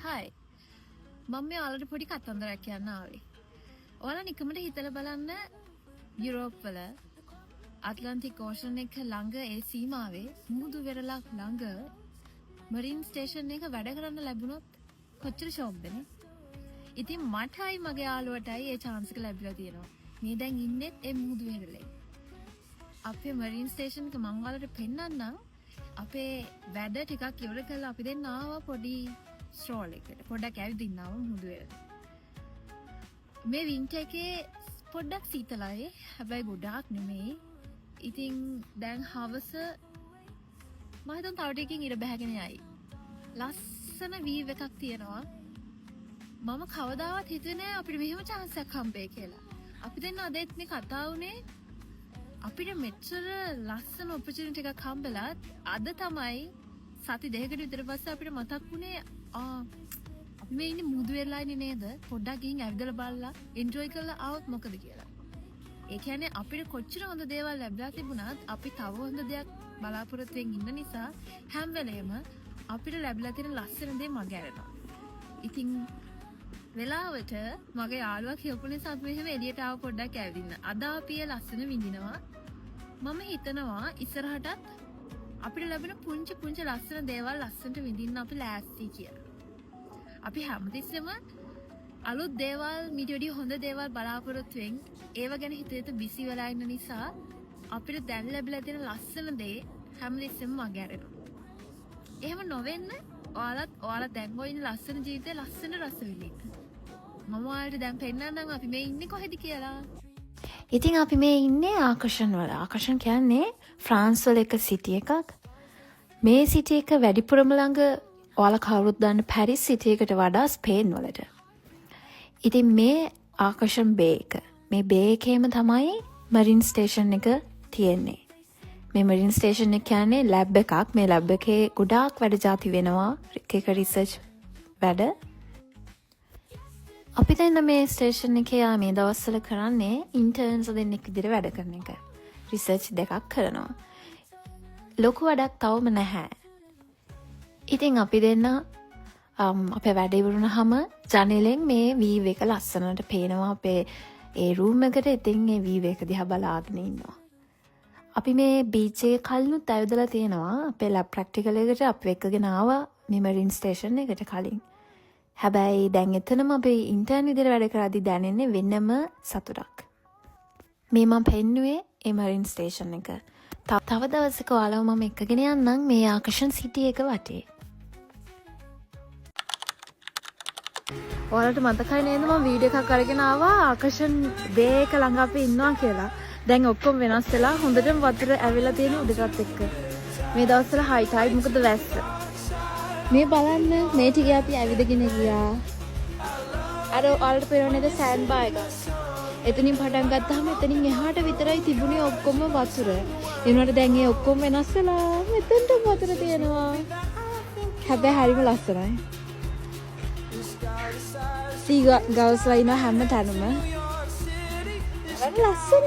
Hi. මම මේ ඔයාලට පොඩි කතන්දරයක් කියන්න ආවේ. ඔයාලා නිකමට හිතලා බලන්න, යුරෝප් වල ඇට්ලන්ටික් ඕෂන් එක ළඟ ඒ සීමාවේ මුහුදු වෙරළක් ළඟ මරීන් ස්ටේෂන් එක වැඩ කරන්න ලැබුණොත් කොච්චර ෂෝක්ද නේ? ඉතින් මටයි මගේ යාළුවටයි ඒ චාන්ස් එක ලැබිලා තියෙනවා. මේ දැන් ඉන්නෙත් ඒ මුහුදු වෙරළේ. අපේ මරීන් ස්ටේෂන් එක මං ඔයාලට පෙන්නන්නම්. අපේ වැඩ ටිකක් ඉවර කරලා අපි දෙන්න ආවා පොඩි ස්ට්‍රෝල් එකට. පොඩ්ඩක් ඇවිදින්න ආවා මුහුදු වෙරළ. මේ වින්ටර් එකේ පොඩ්ඩක් සීතලයි. හැබැයි ගොඩාක් නෙමෙයි. ඉතින් දැන් හවස මම හිතන තව ටිකකින් ඉර බැහැගෙන යයි. ලස්සන වීව් එකක් තියෙනවා. මම කවදාවත් හිතුවේ නෑ අපිට මෙහෙම චාන්ස් එකක් හම්බෙයි කියලා. අපි දෙන්න අද එත් මේ කතා වුණේ අපිට මෙච්චර ලස්සන ඔපචුනිටි එකක් හම්බෙලත් අද තමයි සති දෙකකට විතර පස්සේ අපිට මතක් වුණේ, ආ අපි මේ ඉන්නේ මුහුදු වෙරළයිනේ නේද? පොඩ්ඩක් ගිහින් ඇවිදලා බලලා එන්ජොයි කරලා ආවොත් මොකද කියලා. ඒ කියන්නේ අපිට කොච්චර හොඳ දේවල් ලැබිලා තිබුණත් අපි තව හොඳ දෙයක් බලාපොරොත්තුවෙන් ඉන්න නිසා හැම වෙලේම අපිට ලැබිලා තියෙන ලස්සන දේ මග ඇරෙනවා. ඉතින් වෙලාවට මගේ යාළුවා කියපු නිසා අපි මෙහෙම එළියට ආව පොඩ්ඩක් ඇවිදින්න. අද අපි ඒ ලස්සන විඳිනවා. මම හිතනවා ඉස්සරහටත් අපිට ලැබෙන පුංචි පුංචි ලස්සන දේවල් ලස්සනට විඳින්න අපි ලෑස්ති කියලා. අපි හැමතිස්සෙම අලුත් දේවල්, මීට වැඩිය හොඳ දේවල් බලාපොරොත්තුවෙන් ඒව ගැන හිත හිත බිසි වෙලා ඉන්න නිසා අපිට දැන් ලැබිලා තියෙන ලස්සන දේ හැමතිස්සෙම මග ඇරෙනවා. එහෙම නොවෙන්න ඔයාලත් ඔයාලා දැන් ඔය ඉන්න ලස්සන ජීවිතේ ලස්සන රස විඳින්න. මම ඔයාලට දැන් පෙන්නන්නම් අපි මේ ඉන්නේ කොහෙද කියලා. ඉතින් අපි මේ ඉන්නේ ආකර්ෂණ වල. ආකර්ෂණ කියන්නේ ෆ්‍රාන්ස් වල එක සිටි එකක්. මේ සිටි එක වැඩිපුරම ළඟ ඔයාලා කවුරුත් දන්න පැරිස් සිටි එකට වඩා ස්පේන් වලට. ඉතින් මේ ආකර්ෂණ බේ එක. මේ බේ එකේම තමයි මරින් ස්ටේෂන් එක තියෙන්නේ. මේ මරින් ස්ටේෂන් එක කියන්නේ ලැබ් එකක්. මේ ලැබ් එකේ ගොඩාක් වැඩ ජාති වෙනවා. එක එක රිසර්ච් වැඩ. අපි දෙන්න මේ ස්ටේෂන් එකේ මේ දවස්වල කරන්නේ ඉන්ටර්න්ස් දෙන්නෙක් විදිහට වැඩ කරන එක. රිසර්ච් දෙකක් කරනවා. ලොකු වැඩක් තවම නැහැ. ඉතින් අපි දෙන්න අපේ වැඩ ඉවර වුණාම ජනේලෙන් මේ වීව් එක ලස්සනට පේනවා අපේ ඒ රූම් එකට. ඉතින් ඒ වීව් එක දිහා බලාගෙන ඉන්නවා. අපි මේ බීච් එකේ කලිනුත් ඇවිදලා තියෙනවා. අපේ ලැබ් ප්‍රැක්ටිකල් එකට අපි එක්කගෙන ආවා මේ මරින් ස්ටේෂන් එකට කලින්. හැබැයි දැන් එතනම අපි ඉන්ටර්න් විදිහට වැඩ කරද්දි දැනෙන්නේ වෙනම සතුටක්. මේ මම පෙන්නුවේ ඒ මරින් ස්ටේෂන් එක. තව දවසක ඔයාලව මම එක්කගෙන යන්නම් මේ ආකර්ෂණ සිටි එක වටේ. ඔයාලට මතකයි නේද මම වීඩියෝ එකක් අරගෙන ආවා ආකර්ෂණ බේ එක ළඟ අපි ඉන්නවා කියලා. දැන් ඔක්කොම වෙනස් වෙලා හොඳටම වතුර ඇවිල්ලා තියෙන උඩටත් එක්ක. මේ දවස්වල හයි ටයිඩ්, මොකද වැස්ස. මේ බලන්න, මේ ටික අපි ඇවිදගෙන ගියා. අර ඔයාලට පේනව නේද සෑන්ඩ් බාර් එකක්. එතනින් පටන් ගත්තාම එතනින් එහාට විතරයි තිබුණේ ඔක්කොම වතුර. ඒ වුණාට දැන් ඒ ඔක්කොම වෙනස් වෙලා මෙතනට වතුර තියෙනවා. හැබැයි හරිම ලස්සනයි. සී ගල්ස්ලා ඉන්නවා හැම තැනම. හරි ලස්සන.